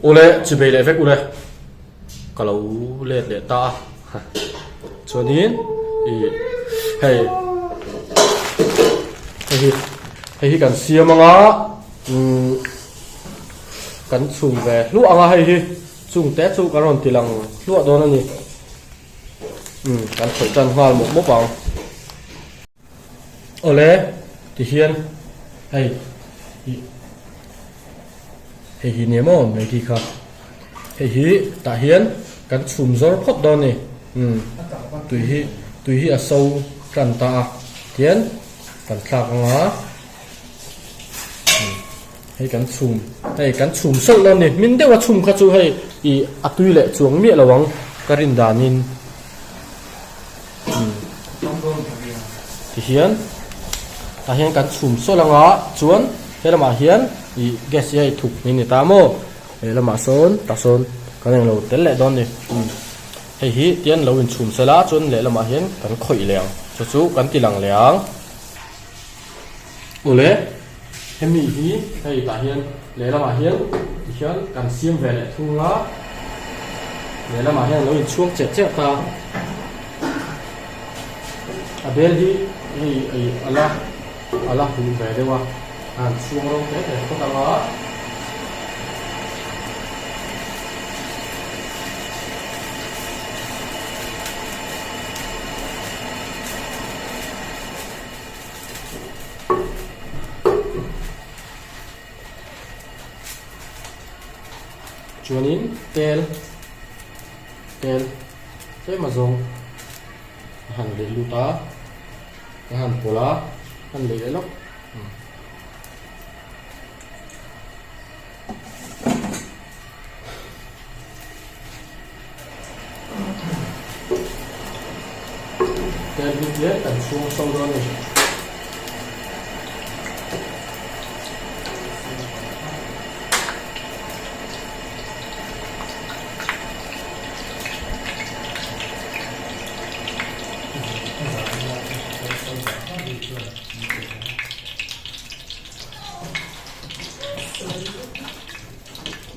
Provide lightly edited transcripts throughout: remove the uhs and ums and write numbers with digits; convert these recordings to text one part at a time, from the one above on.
Ule chibei leh vek ule ka lo let leh ta a chuanin ih hei hei hi hei hi kan siam anga umm kan chhum ve hluah anga hei hi chung te chu kan rawn ti lang hluah dawn a ni umm kan khawih tan nghal mawp mawp ang. Awle tihian hei ih hei hi nia maw Maggie kha hei hi tah hian kan chhum zawr phawt dawn a ni umm tui hi tui hi a so tan ta a tihian kan thlak ang a umm hei kan chhum hei kan chhum sawlh dawn a ni hmin deuh a chhum kha chu hei ih a tui leh chuang miah lo ang ka rin danin. Tihian tah hian kan chhum sawlh anga chuan he lamah hian ih gas hi a thuk ni ni ta maw he lamah sawn tah sawn kan englo tel leh dawn a ni hei hi tian lo inchhum sela chuan lehlamah hian kan khawih leh ang chu chu kan ti lang leh ang. Awle hemi hi hei tah hian lehlamah hian tihian kan siam ve leh thung a, lehlamah hian a lo inchhuak chet chet a, a bel hi hei ih a la a la huh ve deuh a, a han chhuang ro te te phawt ang a. Chuanin tel tel tlem a zawng a han leh lut a a han pawlh a han leh leh lawk. Tel hi tlem kan chhung so dawn a ni.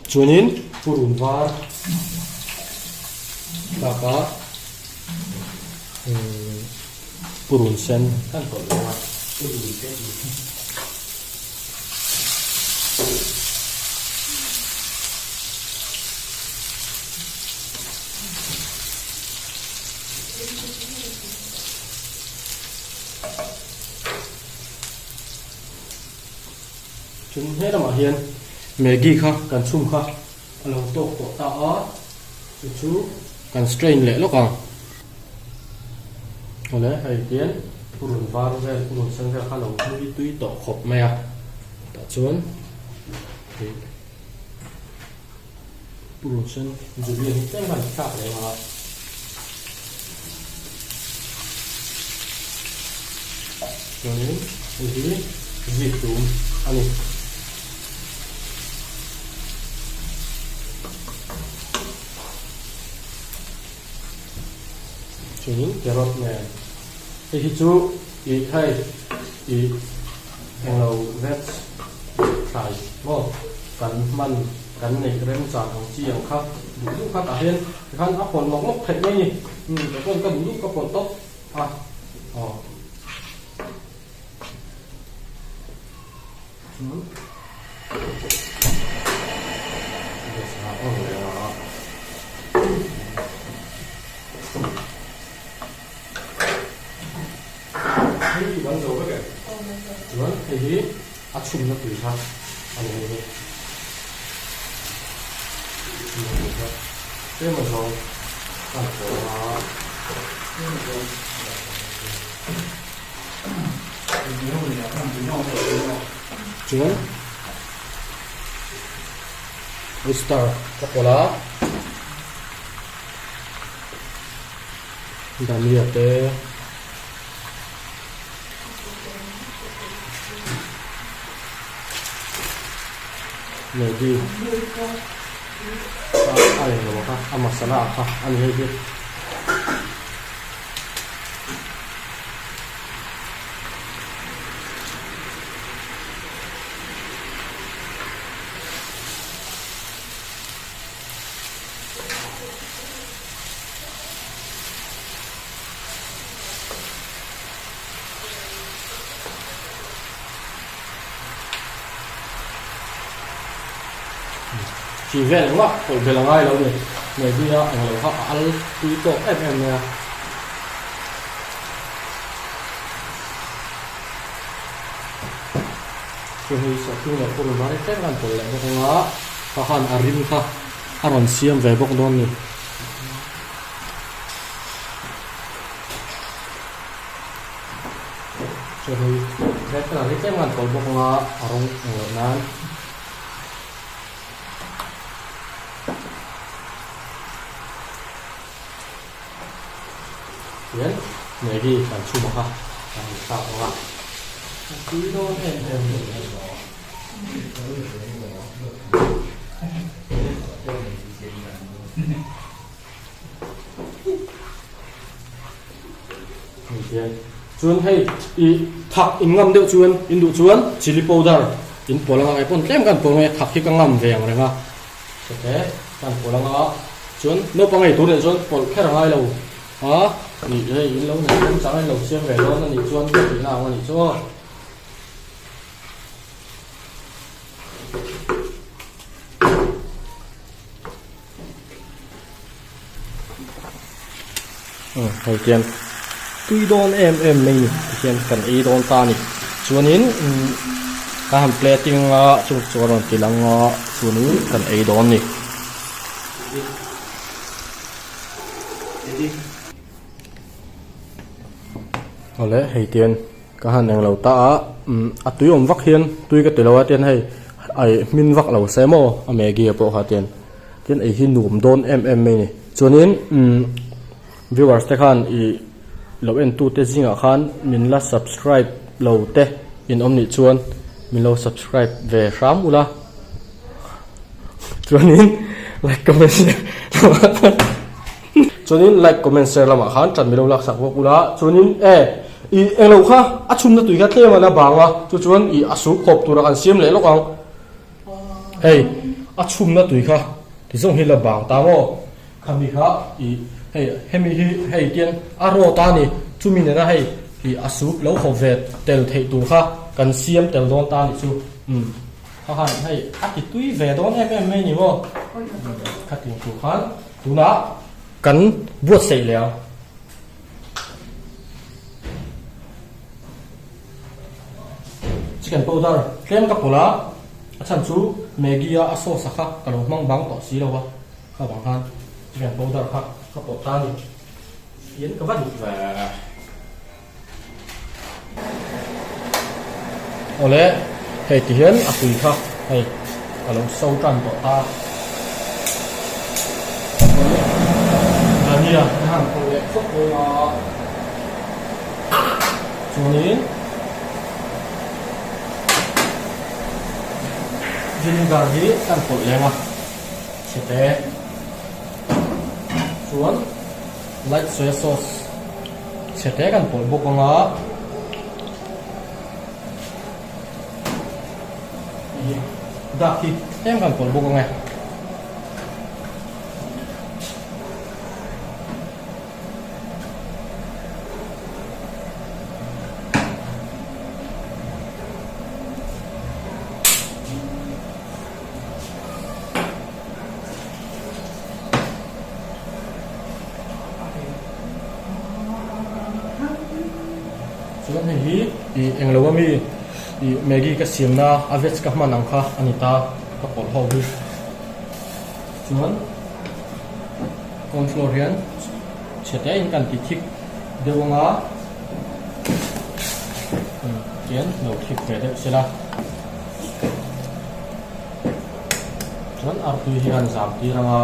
Chuanin purun var bakah purun sen kan pawlh leh ang a. Chung he lamah hian Maggi kha kan chhum kha a lo tawk tawh ta a, chu chu kan strain leh lawk ang. Awle hei hian purun var vel purun sen vel kha a lo hlui tui tawh khawp mai a, tah chuan hei purun sen julian hi tlem khan thlak leh ang a. Chuanin hei hi zik tum a ni. Chuanin carrot nen hei hi chu ih hei ih englo veg thlai maw kan hman kan neih remchang ang chi ang kha duh duh kha tah hian tikhan a pawlh nawk nawk theih mai a ni. Umm ka pawn ka duh duh ka pawlh tawp a aw. Chuan gas a on leh a. Hei hi kan zo vek e. Chuan hei hi a chhumna tui kha a ni hei hi. Chhumna tui kha tlem a zawng a han pawlh a. Chuan oyster ka pawlh a. Dania te Maggi a englo kha a masala kha a ni hei hi. Chi vel engmah pawlh belh a ngai lo ni. Maggi a englo kha a al tui tawk em em mai a. Chu hei sawhthing leh purun var hi tlem khan pawlh leh bawk anga kha khan a rim kha a rawn siam ve bawk dawn ni. Chu hei red colour hi tlem khan pawlh bawk anga a rawng eng loh nan. Tihian Maggi kan chhum ang a, kan in thlak ang a, a tui dawn em em mai a ni. Tihian chuan hei i thak in ngam deuh chuan in duh chuan chilli powder in pawl anga kei pawn tlem kan pawl nge thak hi ka ngam ve ang reng a. Chute kan pawlh anga chuan naupang ei tur nen chuan pawlh kher a ngai lo a nih hei in lo nei rem chang a in lo siam ve dawn a nih chuan ka tihna ang a nih chu aw. Hei hian tui dawn em em mai ni tihian kan ei dawn ta a ni chuanin ka han plating a chung chu a rawn ti lang a chuanin kan ei dawn a ni. Awle hei tian ka han englo ta a a tui awm vak hian tui ka ti lo a tian hei ai hmin vak lo se maw a maggi ah pawh kha tian. Tin ei hi nuam dawn em em mai a ni. Chuanin umm viewers te khan ih lo en tu te zingah khan min la subscribe lo te in awm nih chuan min lo subscribe ve hram ula. Chuanin like comment share lamah khan chuanin like comment share lamah khan tan min lo laksak bawk ula. Chuanin e ih englo kha a chhunna tui kha tlem a la bang a chu chuan ih a soup hawp tura kan siam leh lawk ang. Hei a chhumna tui kha ti zawng hi la bang ta maw? Khami kha ih hei hemi hi hei tian a rawt a ni chumi nena hei ih a soup lo haw ve tel theih tur kha kan siam tel dawn ta a nih chu umm kha khan hei a ti tui ve dawn em em mai ni maw? Khatiang tur khan tunah kan buatsaih leh ang. Chicken powder tlem ka pawlh a, a chhan chu Maggi a a sauce a kha ka lo hmang bang tawh si lo a, kha vang khan chicken powder kha ka pawlh ta a ni. Tian ka va duh ve. Awle, hei ti hian a tui kha hei a lo so tan tawh ta. Dhania te han pawlh leh phawt dawn a. Chuanin vinegar hi kan pawlh leng a chhete chuan light soya sauce chhete kan pawlh bawk ang a dak hi tlem kan pawlh bawk ang e. Chuan hei hi ih englo ami ih maggi ka siamna a veg ka hman ang kha a ni ta ka pawlh ho hi chuan. Corn flour hian chhe te in kan ti thik deuh anga tian lo thik ve deuh sela chuan artui hi kan zam tir anga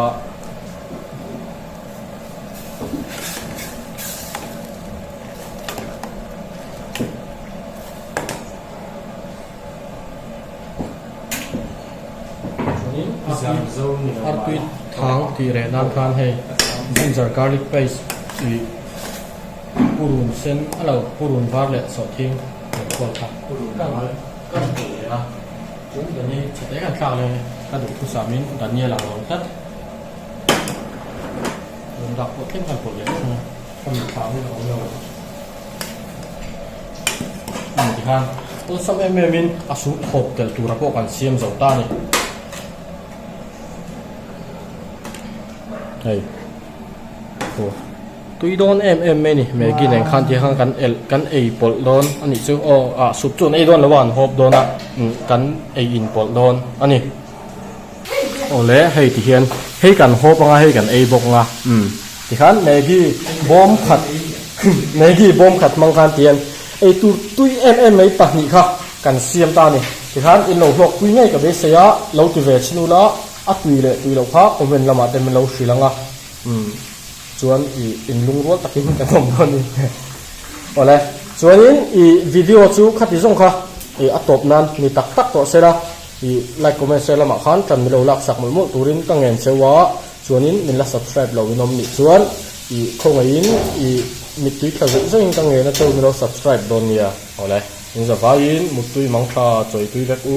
Artui thang tih reh nan khan hei ginger garlic paste ih purun sen a lo purun var leh sawhthing leh kual kha kan kan pawlh leh a chuan dani chhe te kan thlak leh ka duhthusam in Daniel ang lo tlat. Dak pawh thleng khan pawlh leh vek ang a, ka mitthla angin a awm lo. Umm tikhan awlsam em em in a soup hawp tel tura pawh kan siam zo ta a ni. Hei aw tui dawn em em mai a ni Maggi nen khan tikhan kan elh kan ei pawlh dawn a nih chu aw ah soup chu an ei dawn lo a an hawp dawn a umm kan ei in pawlh dawn a ni. Awle hei ti hian hei kan hawp anga hei kan ei bawk anga umm tikhan Maggi bawm khat Maggi bawm khat hmang khan ti hian ei tur tui em em mai pahnih kha kan siam ta a ni tikhan in lo hlawk pui ngei ka beisei a lo ti ve chhin ula a tui leh tui loh kha comment lamah te min lo hrilh anga umm chuan ih in lungrual takin kan awm dawn a ni awle chuanin ih video chu khati zawng kha ih a tawp nan ni tak tak tawh se la. Ih like comment share lamah khan tan milo lak sak mawlh mawlh turin ka ngen cheu a, chuanin min la subscribe lo in awm nih chuan ih khawngaihin ih mittui thla zawih zawih in ka ngen a cheu milo subscribe dawn nia. Awle, in zavaiin muttui mangtha chawitui vek u.